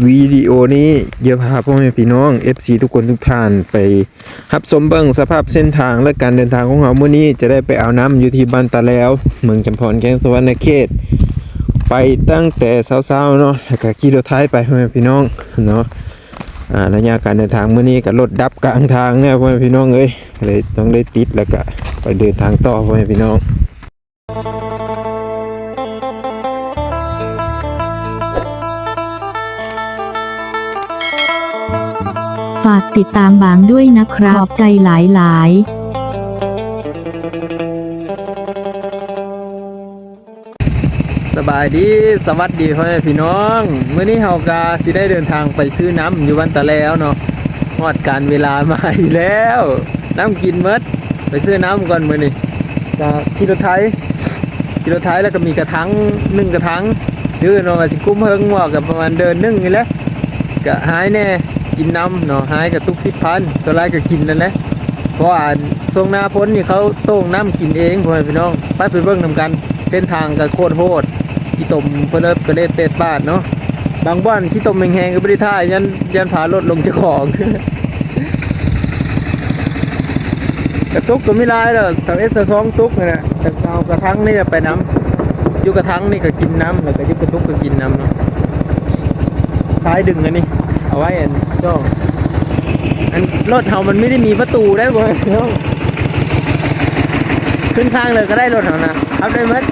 ວິດີໂອນີ້ຈະພາພໍ່ແມ່ພີ່ນ້ອງ ເອັຟຊີ ທຸກຄົນທຸກທ່ານ ໄປຮັບຊົມເບິ່ງສະພາບເສັ້ນທາງ ແລະ ການເດີນທາງຂອງເຮົາມື້ນີ້. ຈະໄດ້ໄປເອົານ້ຳຢູ່ທີ່ບ້ານຕາແລວ ເມືອງຈຳພອນ ແຂວງສະຫວັນນະເຂດ ໄປຕັ້ງແຕ່ເຊົ້າໆເນາະ ແລ້ວກະຂີ່ລົດໄຖໄປ ພໍ່ແມ່ພີ່ນ້ອງເນາະ. ອ່າ ໄລຍະການເດີນທາງມື້ນີ້ກະລົດດັບກາງທາງແດ່ ພໍ່ແມ່ພີ່ນ້ອງເອີຍ ເລີຍຕ້ອງໄດ້ຕິດ ແລ້ວກະໄປເດີນທາງຕໍ່ ພໍ່ແມ່ພີ່ນ້ອງ. ฝากติดตามบางด้วยนะครับ ขอบใจหลายๆ ສະບາຍດີ ສະຫວັດດີພໍ່ແມ່ພີ່ນ້ອງ. ມື້ນີ້ເຮົາກະຊິໄດ້ເດີນທາງໄປຊື້ນ້ຳຢູ່ບ້ານຕາແລວເນາະ. ຮອດການເວລາມາອີກແລ້ວ ນ້ຳກິນໝົດ. ໄປຊື້ນ້ຳກ່ອນມື້ນີ້ ກະຂີ່ລົດໄຖ ຂີ່ລົດໄຖ ແລ້ວກະມີກະຖັງໜຶ່ງກະຖັງ ຊື້ເນາະ ວ່າຊິກຸ້ມເຫິງບໍ່ ກະປະມານເດືອນໜຶ່ງນີ້ແຫຼະ. ກະຫາຍແດ່ ກິນນ້ຳເນາະ ຫາຍກະຕຸກສິບພັນ ສ່ວນຫຼາຍກະກິນນັ້ນແຫຼະ. ເພາະວ່າອັນຊ່ວງໜ້າຝົນນີ້ເຂົາໂຕ່ງນ້ຳກິນເອງ ພໍ່ແມ່ພີ່ນ້ອງ. ໄປ ໄປເບິ່ງນຳກັນ. ເສັ້ນທາງກະໂຄດໂຫດ ຂີ້ຕົມເພິ່ນເລີບກະເລດເປດປາດເນາະ. ບາງບ່ອນຂີ້ຕົມແຮງໆກະບໍ່ໄດ້ຖ່າຍ ຢ້ານ ຢ້ານພາລົດລົງເຈົ້າຂອງ. ກະຕຸກກະມີຫຼາຍແລ້ວ ຊາວເອັດ ຊາວສອງຕຸກຫັ້ນນະ ແຕ່ເອົາກະຖັງນີ້ໄປນຳ. ຢູ່ກະຖັງນີ້ກະກິນນຳ ແລ້ວກະຢູ່ກະຕຸກກະກິນນຳເນາະ. ສາຍດຶງອັນນີ້ເອົາໄວ້ອັນຈ້ອງ. ອັນລົດເຮົາມັນບໍ່ໄດ້ມີປະຕູໄດ໋ ບໍ່ ຂຶ້ນທາງເລີຍກະໄດ້ ລົດເຮົານະ ຂັບໄດ້ໝົດ.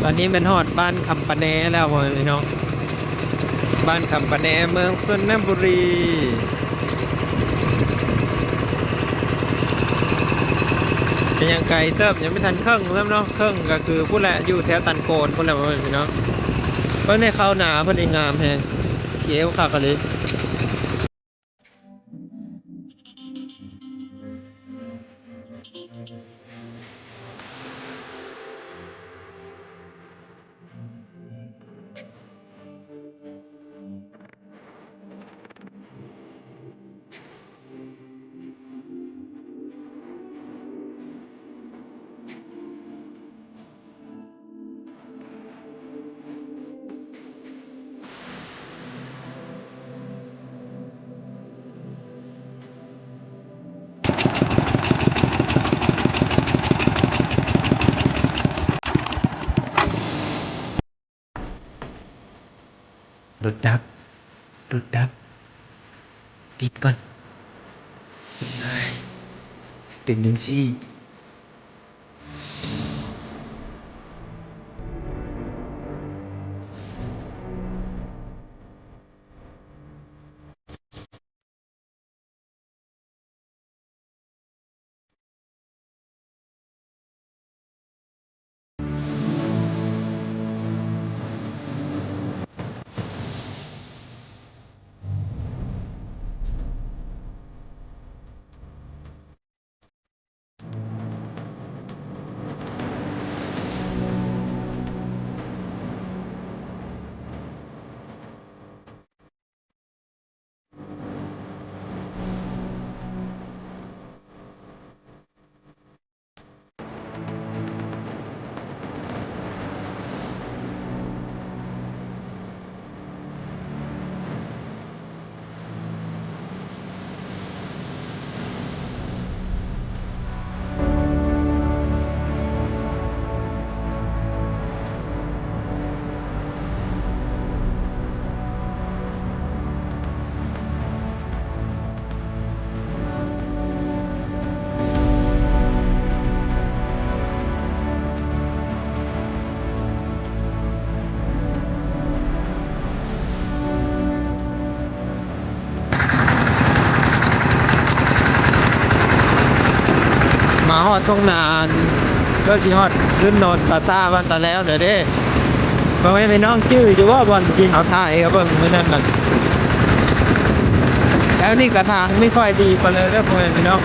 ຕອນນີ້ແມ່ນຮອດບ້ານຄຳປະແນແລ້ວ ພໍ່ແມ່ພີ່ນ້ອງ, ບ້ານຄຳປະແນ ເມືອງຊົນນະບູລີ. ກະຍັງໄກເຕີບ ຍັງບໍ່ທັນເຄິ່ງຊ້ຳເນາະ, ເຄິ່ງກະຄືພຸ້ນແຫຼະ ຢູ່ແຖວຕັນໂກນພຸ້ນແຫຼະ ພໍ່ແມ່ພີ່ນ້ອງ. ເບິ່ງໃນເຂົ້ານາເພິ່ນນີ້ງາມແຮງ, ຂຽວຄັກອີ່ຫຼີ. ລົດດັບ ລົດດັບ ຕິດກ່ອນ ເປັນຈັ່ງຊີ້. ມາຮອດທົ່ງນາ ເກືອບຊິຮອດຂຶ້ນໂນນຕາຕາບ້ານຕາແລ້ວແລ້ວເດ້. ພໍ່ແມ່ພີ່ນ້ອງຈື່ຢູ່ບໍ່ ບ່ອນທີ່ເຮົາຖ່າຍໃຫ້ເບິ່ງມື້ນັ້ນນະ? ແຖວນີ້ກະທາງບໍ່ຄ່ອຍດີປານໃດເດີ້ ພໍ່ແມ່ພີ່ນ້ອງ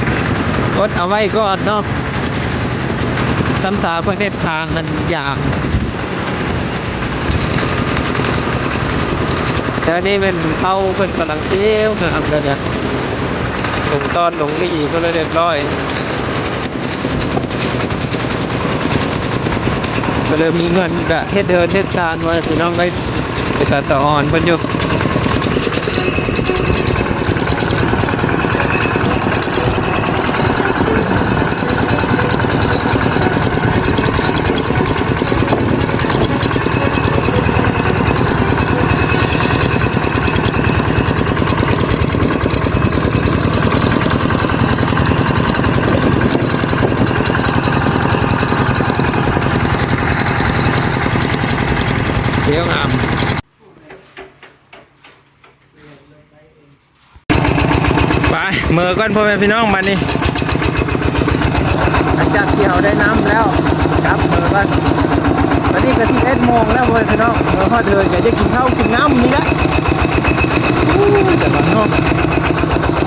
ອົດເອົາໄວ້ກ່ອນເນາະ. ຊ້ຳຊາເພິ່ນເຮັດທາງນັ້ນຢາງ ແຖວນີ້ແມ່ນເຂົາເພິ່ນກຳລັງຕຽມງາມແລ້ວນະ ລົງຕອນລົງນີ້ເພິ່ນລະຮຽບຮ້ອຍ. ກະເລີ່ມມີເງິນກະເຮັດເຮືອນເຮັດຊານວ່າພີ່ນ້ອງເອີຍ ເປັນຕາສະອອນເພິ່ນຢູ່. ວຽວງາມ. ໄປ ເມືອກ່ອນພໍ່ແມ່ພີ່ນ້ອງ ບາດນີ້ ຫຼັງຈາກທີ່ເຮົາໄດ້ນ້ຳແລ້ວ ກັບເມືອກ່ອນ. ບາດນີ້ກະສິບເອັດໂມງແລ້ວພໍ່ແມ່ພີ່ນ້ອງ ເມືອຮອດເຮືອນກະຈະກິນເຂົ້າກິນນ້ຳນີ້ແຫຼະ. ໂອ້ຍ ແຕ່ວ່າເນາະ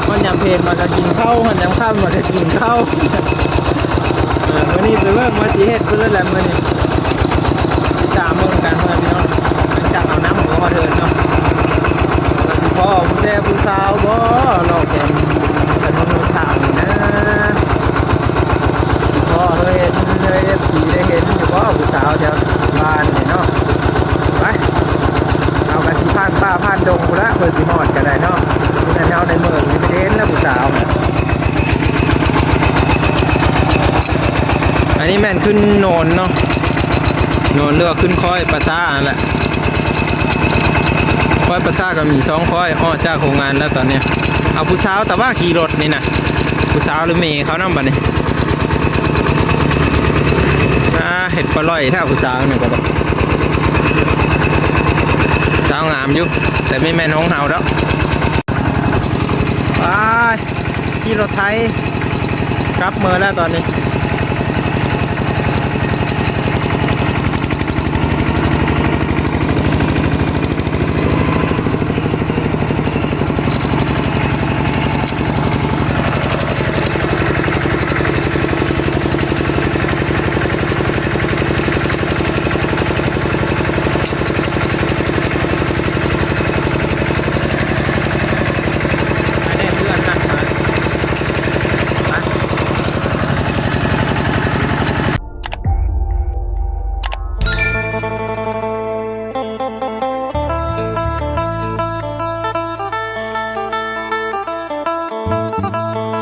ຮອດຍາມເພນມາກະກິນເຂົ້າ ຮອດຍາມຄ່ຳມາກະກິນເຂົ້າ. ເອີ ມື້ນີ້ໄປເບິ່ງວ່າຊິເຮັດເພິ່ນແຫຼະມື້ນີ້ ຕິດຕາມເບິ່ງກັນເນາະພີ່ນ້ອງ. ຫຼັງຈາກເອົານ້ຳຫົວມາເທີນເນາະ ວ່າຊິພໍ້ຜູ້ແຊຜູ້ສາວບໍ່ ລອກແກນຖະໜົນຫົນທາງນີ້ນະ ພໍ້ເຮີເຫັນເຮີ ເອັຟຊີ ໄດ້ເຫັນຢູ່ບໍ່ ຜູ້ສາວແຖວບ້ານນີ້ເນາະ. ໄປ ເຮົາກະຊິຜ່ານປ່າຜ່ານດົງພຸ້ນລະ ເພື່ອຊິຮອດກະໄດ້ເນາະ. ແຕ່ແຖວໃນເມືອງນີ້ໄປເຫັນແລ້ວຜູ້ສາວນະ. ອັນນີ້ແມ່ນຂຶ້ນໂນນເນາະ ໂນນ ຫຼືວ່າຂຶ້ນຄ້ອຍປາຊ້າຫັ້ນແຫຼະ. ຄ້ອຍປາຊ້າກະມີສອງຄ້ອຍ ອອກຈາກໂຮງງານແລ້ວຕອນນີ້. ເອົາຜູ້ສາວຕາວ່າຂີ່ລົດນີ້ນະ ຜູ້ສາວ ຫຼືເມເຂົານຳບາດນີ້. ອ່າ ເຮັດປະຫຼ້ອຍແທ້ຜູ້ສາວນີ້ກະ ສາວງາມຢູ່ ແຕ່ບໍ່ແມ່ນຂອງເຮົາດອກ. ໄປ ຂີ່ລົດໄຖກັບເມືອແລ້ວຕອນນີ້.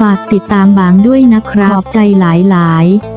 ฝากติดตามบางด้วยนะครับ ขอบใจหลายๆ